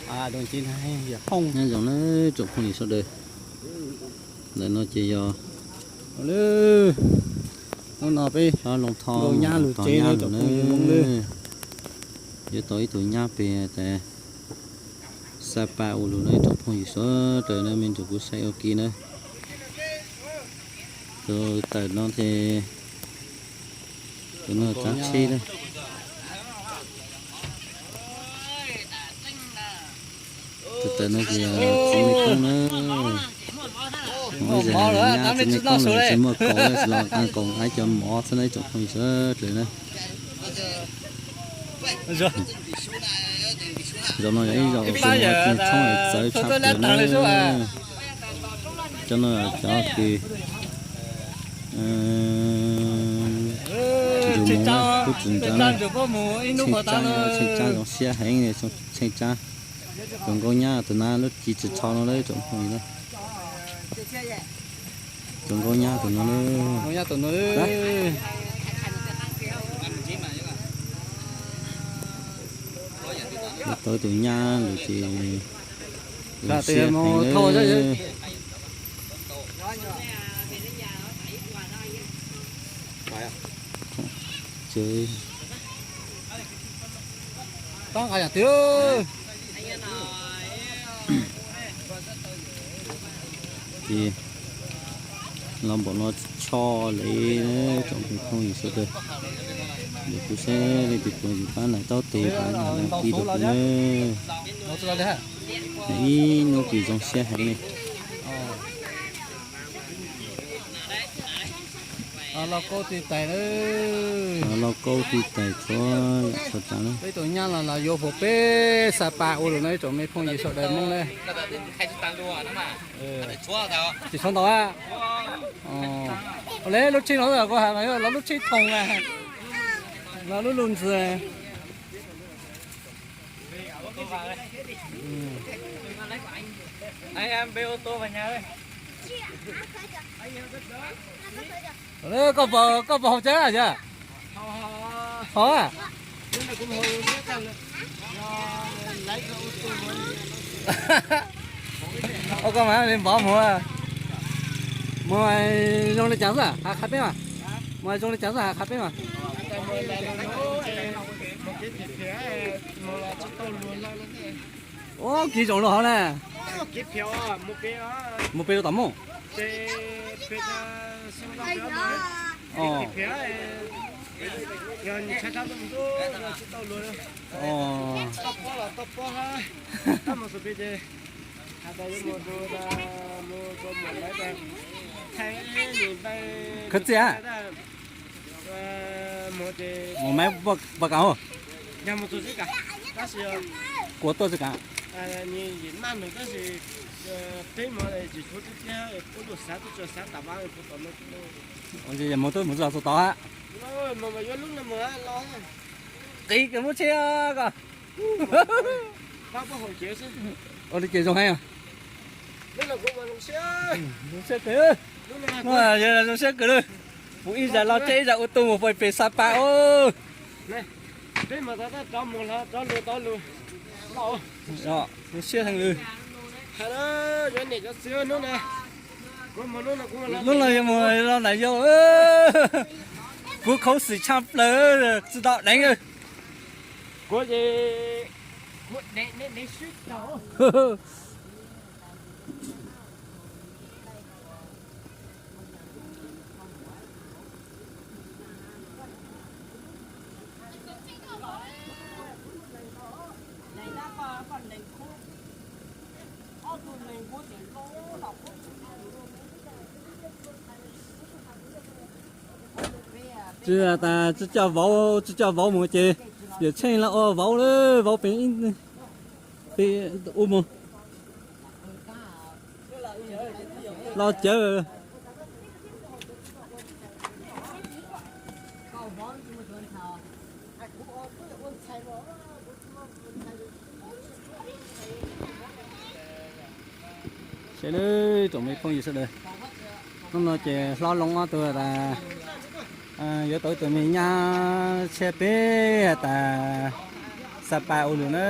Nyob zoo nawb tsoom phooj ywg sawv daws. Ntawm no ces yog hnub no peb hlob Looj Thoj mus tog nyab lawm na. Yuav tau ib tug nyab pem tas Xa Pa ua lus no tsoom phooj ywg sawv daws na, me ntsis kuv saib ua ke na. Tus tawm no ces tus no tsav tsheb na. Tus tawm no ces txiv me koob na. Mus ib zag nyab txiv me koob los tsis muaj kaus, los qee kaus nqa cov mov xwb na tsoom phooj ywg sawv daws na. Zaum no yog ib zaum uas kuv mus txog tshoob es txawv tshaj plaws na. Cov no cov kws ntsug moov kub tsis ntsav na. Tsheej Tsab, Tsheej Tsab zoo siab heev, Tsheej Tsab. Tus nkauj nyab tus na lub ci tsis tsho no lawm tsoom phooj ywg na. Tus nkauj nyab tus no lawm. Tau tus nyab lawm ces zoo siab heev lawm. Ces los npaum no tsho li tsoom phooj ywg sawv daws. Ces kuv saib leej twg puas yuav pab nias taub tes pab nias like rau kuv na. Ib hnub kws zoo siab heev li. Lauj kaub tij tais, lauj kaub tij tais txhua yam txhua tsav na. Peb tus nyab los los yuav hauv peb Xa Pa ua lus no ib tsoom me phooj ywg sawv daws Hmoob na. Tsis tshua ntau a. Ua li lub tsheb no kuv hais mas los lub tsheb thoo a, los lub lus ntxwg. Koj puas haus cab yog? Haus a. Ua koj mas li npov mus. Mus zoo li cas xwb has qha peb mas. Mus zoo li cas xwb has qha peb mas. Ua kiv zoo lug hov na. Mus pem rau tom Moob. Khwv txia. Mus maiv poj kam hos. Kuv tuaj tsis kam. Mus twb mus txog tod hab. Qis kawg muab tsheb ko. Ua li ces zoo heev. Zoo siab kawg. Zoo siab kawg li. Puv ib zag los tsheb ib zag ua tub mus pem Xa Pa os. Zoo siab heev li. Hnub no yuav mus los nram yau, kuv khuv xim tshaj plaws, tsis tau deev. Tsis tas tsis coj vauv, tsis coj vauv mus ces yawm tsheej los ua vauv lawm, vauv pem, pem ub mus los cawv. Sawv daws, tsoom me phooj ywg sawv daws, hnub no ces hlob Looj ob tug tas yuav tau ib tug me nyab tshiab peb tas Xa Pa ua lus na.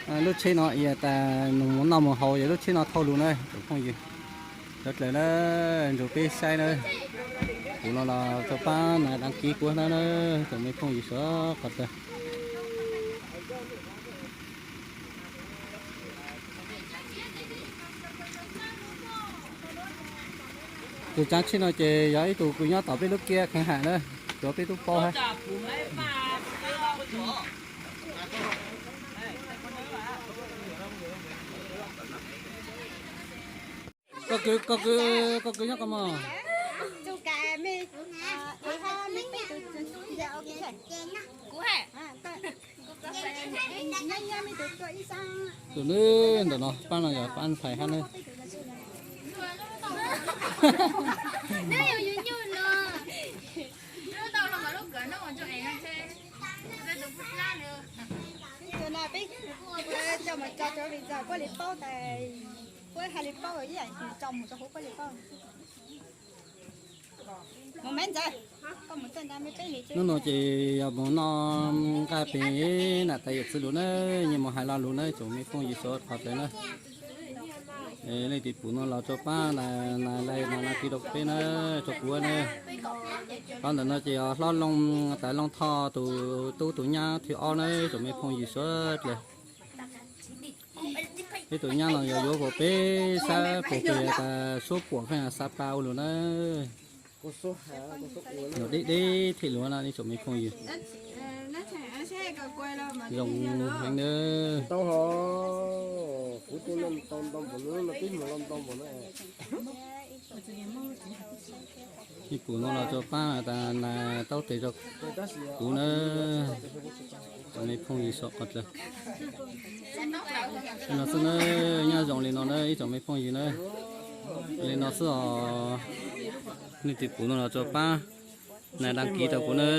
Lub tsheb no tas nws mus noj mus haus yog lub tsheb no thauj lus na tsoom phooj ywg. Sawv dlawg na, nrug peb saib na, kuv no los rau paab na, dab kiv kuv na, tsoom me phooj ywg sawv dlawg. Tus tsaav tsheb no ces yog ib tug kws nyob tom peb lub kiab kheev has na, tsuav peb tub paub hab. Koj kwv, koj kwv nyob koj mog. Tus nub ntawm no, paab no yog paab phais hab nub. Nub no ces yog moog noj nqaj pem nam tais yawm txwv lug na, nyias moog has lo lug na tsoom me phooj ywg sawv dlawg na. Leej twg pum no los rua paab na, na, na, na kis rau peb na, rua kuv na. Qhov ntawm no ces yog hlob Looj tas Looj Thoj tus tub tus nyab thib ob na tsoom me phooj ywg sawv dlawg. Peb tus nyab no yog yuav puas peb sab puas pem tas suab puam pheej xav pab ua lug na. Nws deb deb thiaj luag na ib tsoom me phooj ywg. Zoo heev na. Tau hos, kuv tus no tau ntau npaum no, no twb mus los ntau npaum no. Ib pum no los rua paab tas nas taub tes rau kuv na. Tsoom me phooj ywg sawv dlawg. Li no xwb na, nyob zoo li no na ib tsoom me phooj ywg na. Li no xwb os. Leej twg pum no los rua paab na, dab kiv rau kuv na.